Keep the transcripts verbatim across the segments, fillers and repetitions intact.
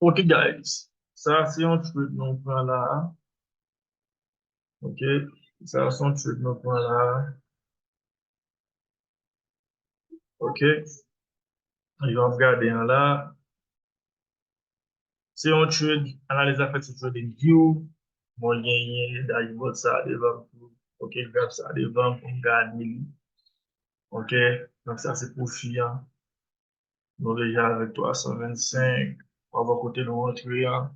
Ok, guys. Sa se yon trade nou pran la. Ok. Sa se yon trade nou pran la. Ok. Jan w ap gade an la. Se yon trade, analiz la fèt sou TradingView. Mwen genyen dashboard sa devan m tou. Ok, graf sa devan m pou m gade li. Ok, donk sa se pwofi an. Nou deja avèk twa san vennsenk. W ap wè kote nou rantre an.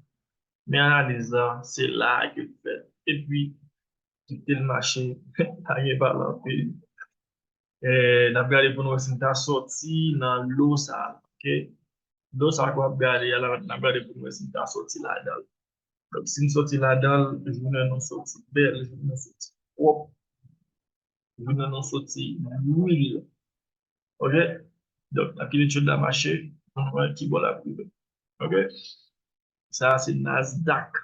Men analiz la, se la ke l fèt. Epi, kite l mache, pa gen pale anpil. Eh, n ap gade pou nou wè si n ta sòti nan lo sa a, ok? Lo sa a ke w ap gade a la, n ap gade pou nou wè si n ta sòti ladan l. Donk, si n sòti ladan l, jounen nou sòti bèl, jounen nou sòti pwòp, jounen nou sòti lwil. Ok? Donk, n ap kite trade la mache, pou nou wè ki bò l ap rive. Ok? Sa a se Nasdaq.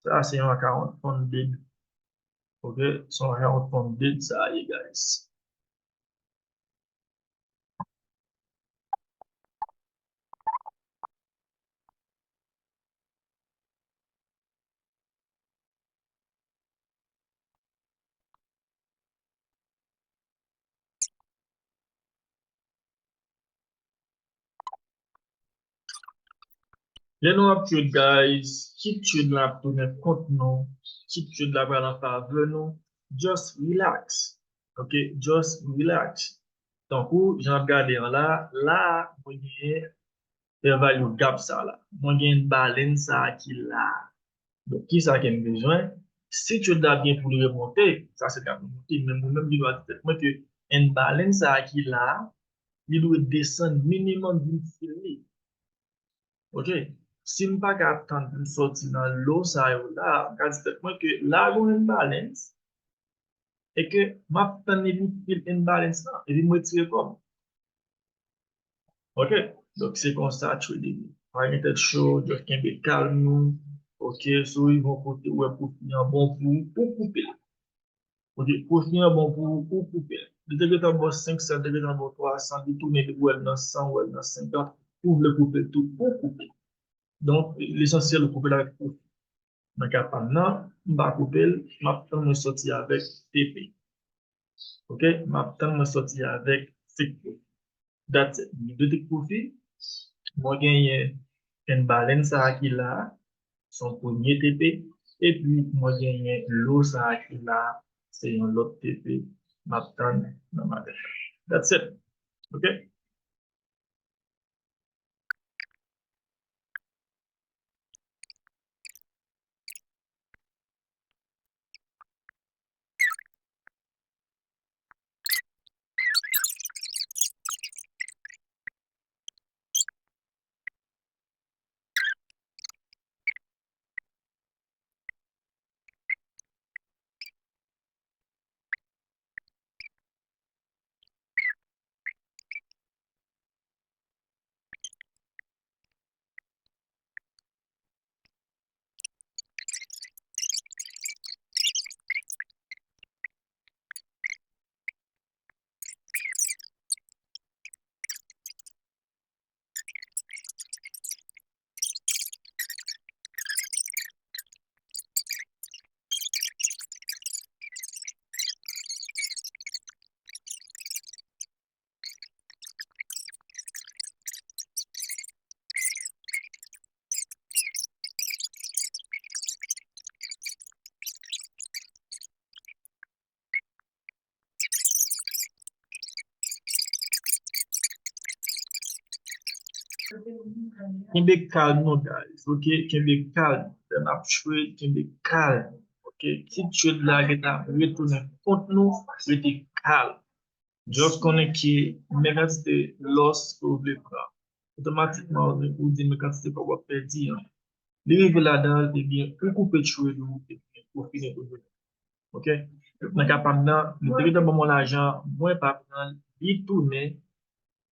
Sa a se yon account funded. Ok? Se yon account funded sa a ye, guys. Lè nou ap trade, guys, kit trade la ap tounen kont nou, kit trade la pral an favè nou, just relax. Ok, just relax. Tankou, jan ap gade an la, la, mwen genyen fair value gap sa la. Mwen gen imbalance sa ki la. Donk, kisa ke m bezwen? Si trade la gen pou l remonte, sa se ka remonte, men mwen menm ki dwa di tèt mwen ke imbalance sa ki la, li dwe desann minimum vin fil li. Ok? Si m pa ka tann pou m sòti nan lo sa yo la, m ka di tèt mwen ke la gon imbalance, e ke m ap tann li vin fil imbalance lan, epi m retire kò m. Ok? Donk, se konsa trading. Pa gen tèt cho, just kenbe kalm nou. Ok? Si w rive yon kote, ou wè pwofi an bon pou ou, ou koupe l. Ok? Pwofi an bon pou ou, ou koupe l. Li te gentan ba w senk san, li te gentan ba w twa san, li tounen, li wè l nan san, wè l nan senkant, ou vle koupe l tou, ou koupe l. Donk, lesansyèl, ou koupe l avèk pwofi. Nan ka pa m nan, m pa koupe l, m ap tann mwen sòti avèk T P. Ok? M ap tann mwen sòti avèk take profit. That's it. M dwe take profit. Mwen genyen imbalance sa a ki la, se yon premye T P, epi mwen genyen lo sa a ki la, se yon lòt T P, m ap tann nan maten. That's it. Ok? Kenbe kalm nou, guys. Ok, kenbe kalm. Lè n ap trade, kenbe kalm. Ok, kit trade la gentan retounen kont nou, rete kalm. Just konnen ke men kantite loss ke w vle pran. Otomatikman, ou di men kantite kòb w ap pèdi an. Li rive ladan l, ebyen, ou koupe trade ou, ebyen, ou fini pou jounen. Ok? Nan ka pa m nan, li te gentan ban mwen lajan, mwen pa pran l, li tounen.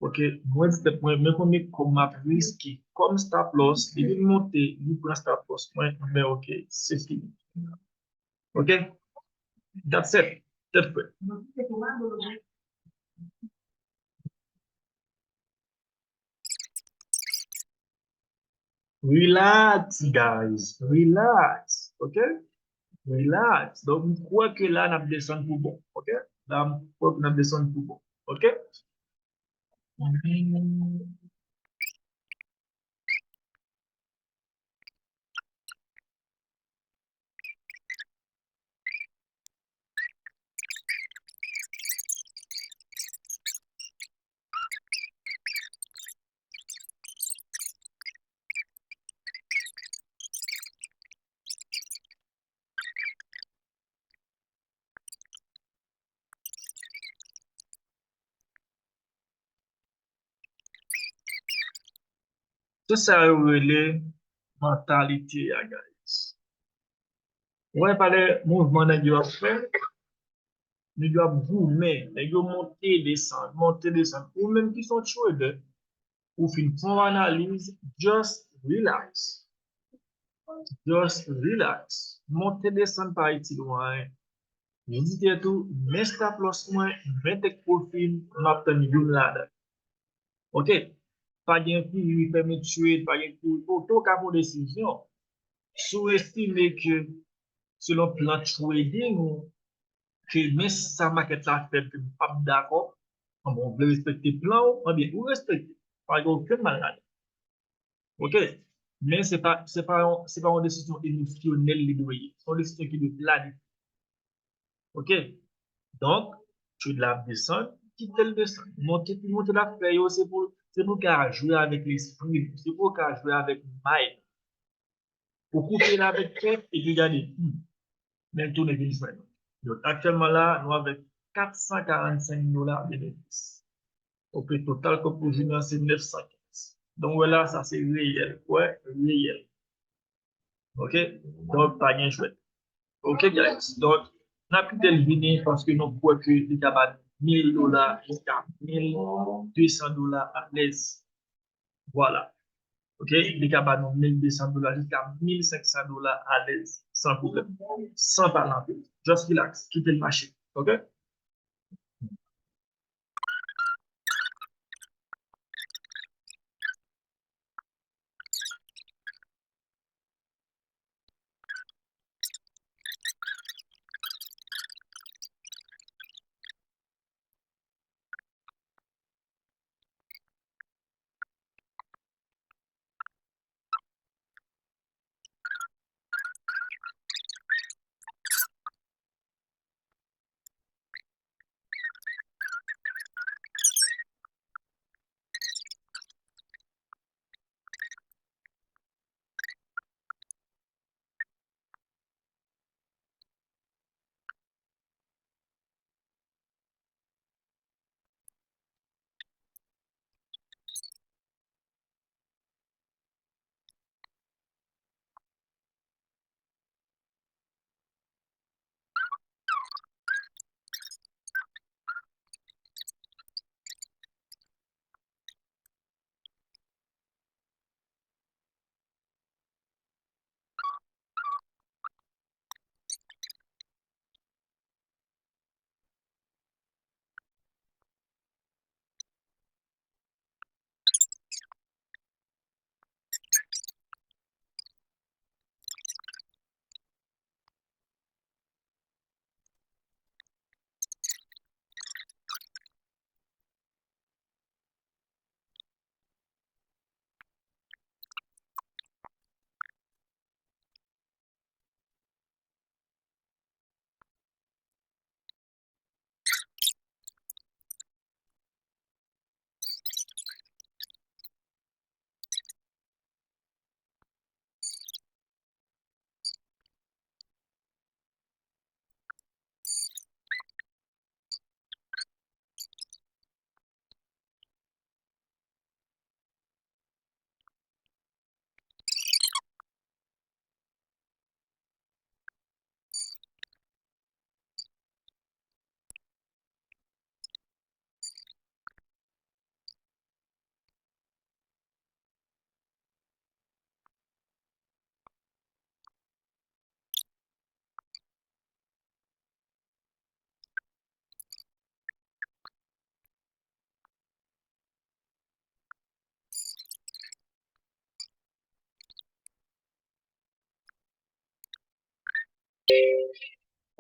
Ok? Mwen di tèt mwen, men konbyen kòb m ap riske kòm stop loss, li vin monte, li pran stop loss mwen, men ok, se fini. Ok? That's it. Tèt frèt. Relax, guys. Relax. Ok? Relax. Donk, m kwè ke la, n ap desann pou bon. Ok? La, m kwè ke n ap desann pou bon. Ok? Se sa yo rele mantalite a, guys. Ou wè, pale mouvman nèg yo ap fè, nèg yo ap goumen, nèg yo monte, desann, monte, desann. Ou menm ki se yon trader, ou fin fè yon analiz, just relax. Just relax. Monte, desann pa itil ou anyen. Vizite tou, men stop loss mwen, men take profit, m ap tann youn ladan. Ok? Pa gen kouri, fèmen trade, pa gen kouri. Ou tou ka pran desizyon. Si w estime ke selon plan trading ou, ke men sa market la fè ke m p ap dakò, anben, ou vle respekte plan ou, anben, ou respekte. Pa gen okenn mal ladan. Ok? Men se pa, se pa yon, se pa yon desizyon emosyonèl li dwe ye. Se yon desizyon ki dwe planifye. Ok? Donk, trade la ap desann, kite l desann. Monte, pi monte l ap fè yo, se pou, se pou w ka jwe avèk lespri nou. Se pou w ka jwe avèk mind. Ou koupe l avèk tèt, epi gade, hmm, men l tounen vin jwenn nou. Donk, aktyèlman la, nou avèk kat san karannsenk dola benefis. Ok, total kòb pou jounen an se nèf san kenz. Donk, wè la, sa se reyèl. Wè, reyèl. Ok? Donk, pa gen jwèt. Ok, guys. Donk, n ap kite l vini paske nou kwè ke li ka ba nou mil dola jiska mil de san dola alèz. Vwala. Ok? Li ka ba nou mil de san dola jiska mil senk san dola alèz, san pwoblèm. San pale anpil. Just relax. Kite l mache. Ok?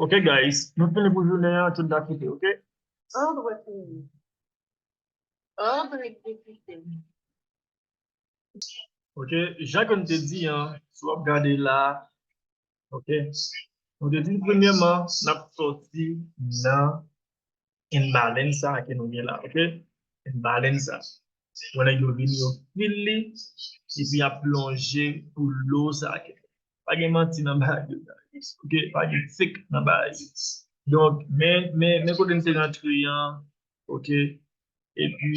Ok, guys, nou fini pou jounen an, tout dakite, ok? Ordre fini. Ordre exécuté. Ok, jan ke nou te di an, si w ap gade la, ok, nou te di premyèman, n ap sòti nan imbalance sa ke nou gen la, ok? Imbalance sa. Wè nèg yo vini yo fil li, epi y ap plonje pou lo sa ke. Pa gen manti nan bagay yo, guys. Ok, pa gen fake nan bagay yo. Donk, men, men, men kote n te rantre an, ok? Epi,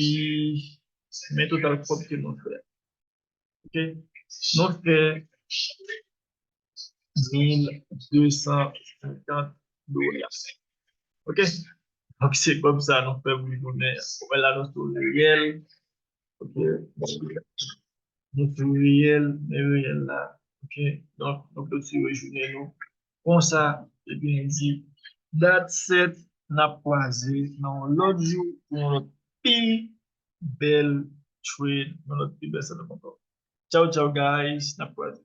men total kòb ke nou fè. Ok? Nou fè mil de san senkant dola. Ok? Donk, se kòb sa nou fè pou jounen an. Ou wè la, nou sou reyèl. Ok? Nou sou reyèl, men reyèl la. Ok? Donk, nou klotire jounen nou. Konsa, epi nou di, that's it, n ap kwaze nan yon lòt jou pou yon lòt pi bèl trade, yon lòt pi bèl setup ankò. Tchao, tchao, guys. N ap kwaze.